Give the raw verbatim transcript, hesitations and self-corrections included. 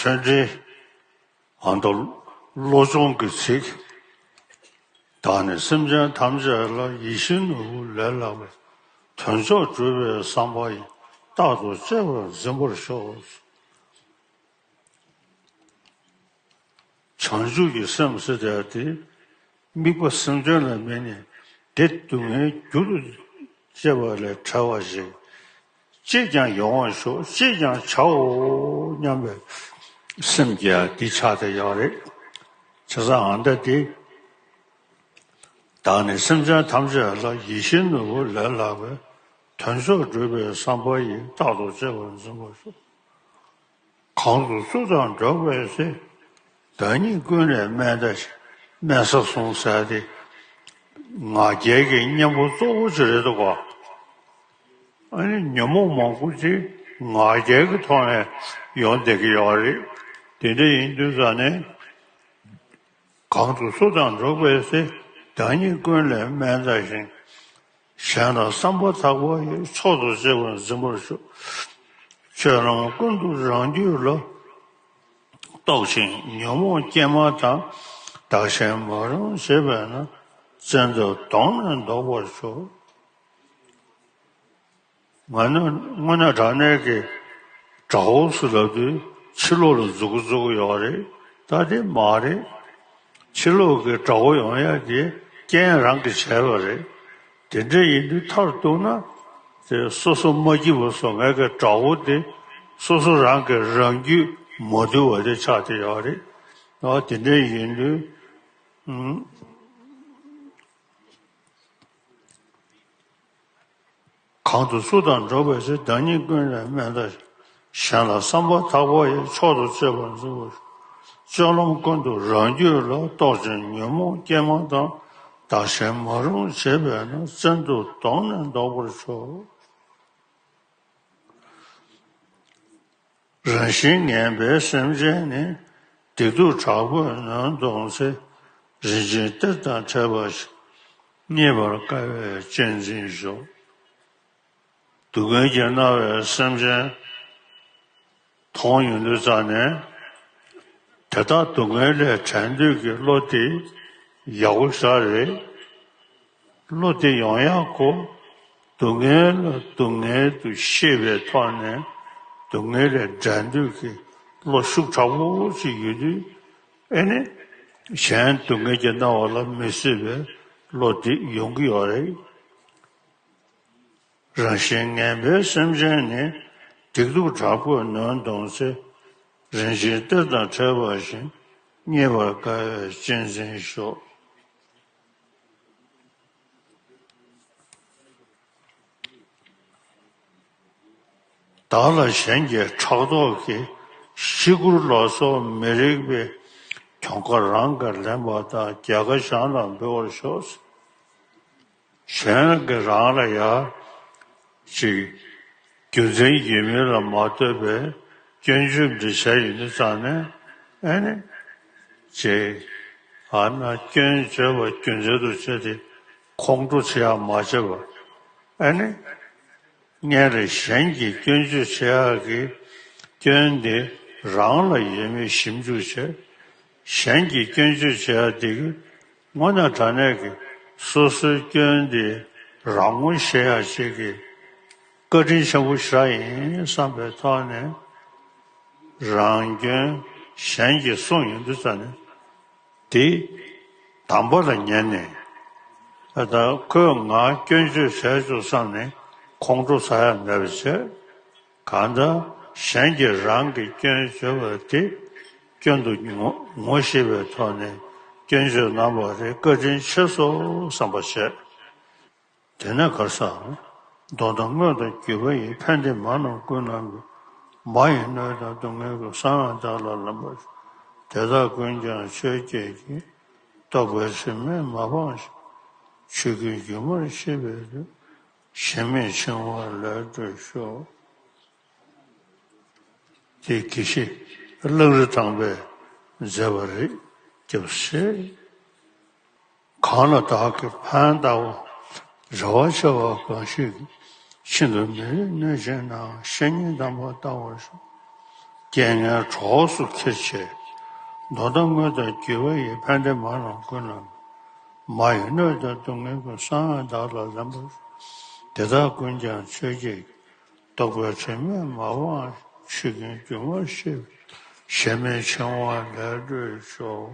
ཆོས་འབྲེལ། ཨ་མདོ་བློ་སྦྱོང་གི་ཚིག་བདག་ནི་སེམས་ཅན་ཐམས་ཅད་ལ། ཡིད་བཞིན་ནོར་བུ་ལས་ལྷག་པའི། དོན་མཆོག་སྒྲུབ་པའི་བསམ་པ་ཡིས། རྟག་ཏུ་གཅེས་པར་འཛིན་པར་ཤོག་བྱང་ཆུབ་ཀྱི་སེམས་ཟེར་ཡ་དེ། དམིགས་པ་སེམས་ཅན་ལ་དམིགས་ནས་དེ་སྡུག་བསྔལ་རྒྱུ་རུ་བྱེད་པ་ལས་བྲལ་བ་ཞིག་ཅིས་ཀྱང་ཡོང་བར་ཤོག་ཅིས་ཀྱང་བྱའོ་སྙམ་པའི་སེམས་ཀྱིས་འདི་ཆགས་བསྡད་ཡོད་རེད། བྱས་ཙང་ཨ་མདོ་དེ། བདག་ནི་སེམས་ཅན་ཐམས་ཅད་ལ། ཡིད་བཞིན་ནོར་བུ་ལས་ལྷག་པའི། དོན་མཆོག་སྒྲུབ་པའི་བསམ་པ་ཡིས། རྟག་ཏུ་གཅེས་པར་འཛིན་པར་ཤོག་གང་དུ་སུ་དང་འགྲོགས་པའི་ཚེ། བདག་ཉིད་ཀུན་ལས་དམན་བལྟ་ཞིང་། དམན་ས་བཟུང་ཟེར་ཏེ། ང་རྒྱལ་གྱི་གཉེན་པོ་གཙོ་བོ་ཅིག་རེད་འདུག་ག་ཨ་ནི་ཉོན་མོངས་མང་པོ་ཅིག་ང་རྒྱལ་གྱི་ཐོག་ནས་ཡོང་བསྡད་ཀྱི་ཡོད་རེད། དེ་འདྲ་ཡིན་དུས་ཙང་ནས། གང་དུ་སུ་དང་འགྲོགས་པའི་ཚེ། བདག་ཉིད་ཀུན་ལས་དམན་བལྟ་ཞིང་། གཞན་ལ་བསམ་པ་ཐག་པ་ཡིས། མཆོག་ཏུ་གཅེས་པར་འཛིན་པར་ཤོག་སྤྱོད་ལམ་ཀུན་ཏུ་རང་རྒྱུད་ལ། རྟོག་ཅིང་ཉོན་མོངས་སྐྱེས་མ་ཐག་བདག་གཞན་མ་རུངས་བྱེད་པས་ན། བཙན་ཐབས་གདོང་ནས་བཟློག་པར་ཤོག་ང་ནི་དངོས་གནས་དྲང་གནས་ཀྱི་དགྲ་བོ་ཟེར་ལབ་དུས་ཕྱི་ལོགས་ལ་འཛུལ་གི་འཛུལ་གི་ཡོད་རེད། ད་དེ་མ་རེད། ཕྱི་ལོགས་ཀྱི་དགྲ་བོ་ཡོང་ཡ་དེ་རྐྱེན་རང་གིས་བྱས་པ་རེད། དེ་འདྲ་ཡིན་དུས་མཐར་གཏུགས་ན། དེ་སོ་སོ་མ་སྐྱིད་པ་བཟོ་མཁན་གྱི་དགྲ་བོ་དེ་སོ་སོ་རང་གི་རང་རྒྱུད་མ་དུལ་བ་དེ་ཆགས་བསྡད་ཡོད་རེད། ཨ་དེ་འདྲ་ཡིན་དུས། ཨུམ། གང་དུ་སུ་དང་འགྲོགས་པའི་ཚེ། བདག་ཉིད་ཀུན་ལས་དམན་བལྟ་ཞིང་། གཞན་ལ་བསམ་པ་ཐག་པ་ཡིས། མཆོག་ཏུ་གཅེས་པར་འཛིན་པར་ཤོག་སྤྱོད་ལམ་ཀུན་ཏུ་རང་རྒྱུད་ལ། རྟོག་ཅིང་ཉོན་མོངས་སྐྱེས་མ་ཐག་བདག་གཞན་མ་རུངས་བྱེད་པས་ན། བཙན་ཐབས་གདོང་ནས་བཟློག་པར་ཤོག་རང་བཞིན་ངན་པའི་སེམས་ཅན་ནི། སྡིག་སྡུག་དྲག་པོས་ནོན་མཐོང་ཚེ། རིན་ཆེན་གཏེར་དང་ཕྲད་པ་ཞིག་རྙེད་པར་དཀའ་བས་གཅེས་འཛིན་ཤོག་སྡུག་བསྔལ་གྱིས་མནར་བའི་སེམས་ཅན་མཐོང་ཡོང་དུས་ཙ་ནས། དེ་དག་སྡུག་བསྔལ་ལས་བྲལ་འདོད་ཀྱི་བློ་དེ་ཡག་པོ་ཞེ་དྲག་རེད། བློ་དེ་ཡོང་ཡག་གོ། སྡུག་བསྔལ་ལ་སྡུག་བསྔལ་དུ་ཤེས་པའི་ཐོག་ནས་སྡུག་བསྔལ་ལས་འབྲལ་འདོད་ཀྱི་བློ་ཤུགས་དྲག་པོ་ཞིག་ཡོད་དུས། ཨེ་ནི། གཞན་སྡུག་བསྔལ་གྱིས་མནར་བ་ལ་མི་བཟོད་པའི་བློ་དེ་ཡོང་གི་ཡོད་རེད། རང་བཞིན་ངན་པའི་སེམས་ཅན་ནི། སྡིག་སྡུག་དྲག་པོས་ནོན་མཐོང་ཚེ། རིན་ཆེན་གཏེར་དང་ཕྲད་པ་བཞིན། རྙེད་པར་དཀའ་བས་གཅེས་འཛིན་ཤོག་བདག་ལ་གཞན་གྱིས་ཕྲག་དོག་གིས། ཤི་སྐོར་ལ་སོགས་མི་རིགས་པའི། གྱོང་ཁ་རང་གིས་ལེན་པ་དང་། རྒྱལ་ཁ་གཞན་ལ་འབུལ་བར་ཤོག་གཞན་གྱིས་རང་ལ་ཡ་ཅིག་རྒྱུ་མཚན་ཡོད་མེད་ལ་མ་ལྟོས་པའི་སྐྱོན་བརྗོད་འདི་བྱས་ཡོང་དུས་ཙང་ནས། ཨེ་ནི། ཅིག་ཨ་ན་སྐྱོན་བརྗོད་པ་རྒྱུ་མཚན་དུ་བྱས་ཏེ་ཁོང་ཁྲོ་བྱེད་ཡག་མ་བྱེད་པ། ཨེ་ནི། སྔོན་ལ་གཞན་གྱིས་སྐྱོན་བརྗོད་བྱེད་ཡག་གི་སྐྱོན་དེ་རང་ལ་ཡོད་མེད་ཞིབ་འཇུག་བྱས། གཞན་གྱིས་སྐྱོན་བརྗོད་བྱེད་ཡག་དེ་གི་དངོས་གནས་དྲང་གནས་ཀྱི་སོ་སོའི་སྐྱོན་དེ་རང་ངོ་ཤེས་ཡག་ཅིག་གི་བཀའ་དྲིན་ཆེན་པོ་ཞེ་དྲག་ཡིན་བསམ་པའི་ཐོག་ནས། རང་སྐྱོན་གཞན་གྱིས་གསུངས་ཡོང་དུས་ཙ་ནས། དེ་དམ་པ་ལ་ཉན་ནས། ད་ལྟ་ཁོས་ང་སྐྱོན་བརྗོད་བྱས་ཆོག་བསམ་ནས་ཁོང་ཁྲོ་ཟ་ཡག་མེད་པ་བྱས། གང་ལྟར་གཞན་གྱིས་རང་གི་སྐྱོན་བརྗོད་པ་དེ་སྐྱོན་དུ་ངོ་ངོ་ཤེས་པའི་ཐོག་ནས་སྐྱོན་བརྗོད་གནང་བ་དེ་བཀའ་དྲིན་ཆེ་སོང་བསམ་པ་བྱས། དེ་ནས་ག་རེ་ཟེར། མདོ་དང་དངོས་དང་བརྒྱུད་པ་ཡི། ཕན་བདེ་མ་རྣམས་ཀུན་ལ་འབུལ། མ་ཡི་གནོད་དང་སྡུག་བསྔལ་ཀུན། གསང་བའི་བདག་ལ་ལེན་པར་ཤོག་དེ་དག་ཀུན་ཀྱང་ཆོས་བརྒྱད་ཀྱི། རྟོག་པའི་སེམས་ནི་མ་སྤངས་ཤིང་། ཆོས་ཀུན་སྒྱུ་མར་ཤེས་པའི་ཕྱིར། ཞེན་མེད་འཆིང་བ་ལས་གྲོལ་ཤོག་དེ་དགེ་བཤེས་གླང་རི་ཐང་པས་མཛད་པ་རེད། སྐྱབས་སུ་མཆི། གང་ལ་བདག་གིས་ཕན་བཏགས་པ། རེ་བ་ཆེ་བ་གང་ཞིག་གིས། ཤིན་ཏུ་མི་ལུས་གནོད་བྱེད་ན། བཤེས་གཉེན་དམ་པ་བལྟ་བར་ཤོག་རྐྱེན་ངན་གྲོགས་སུ་འཁྱེར་བྱས། མདོར་ན་དངོས་དང་བརྒྱུད་པ་ཡི། ཕན་བདེ་མ་རྣམས་ཀུན་ལ། མ་ཡི་གནོད་དང་སྡུག་བསྔལ་ཀུན། གསང་བས་བདག་ལ་ལན་པར་ཤོག་དེ་དག་ཀུན་ཀྱང་ཆོས་ཀྱི། རྟོག་པའི་དྲི་མས་མ་སྤངས་ཤིག །ཆོས་ཀུན་སྒྱུ་མར་ཤེས་པའི། གཞན་མི་འཆིང་བ་ལས་གྲོལ་ཤོག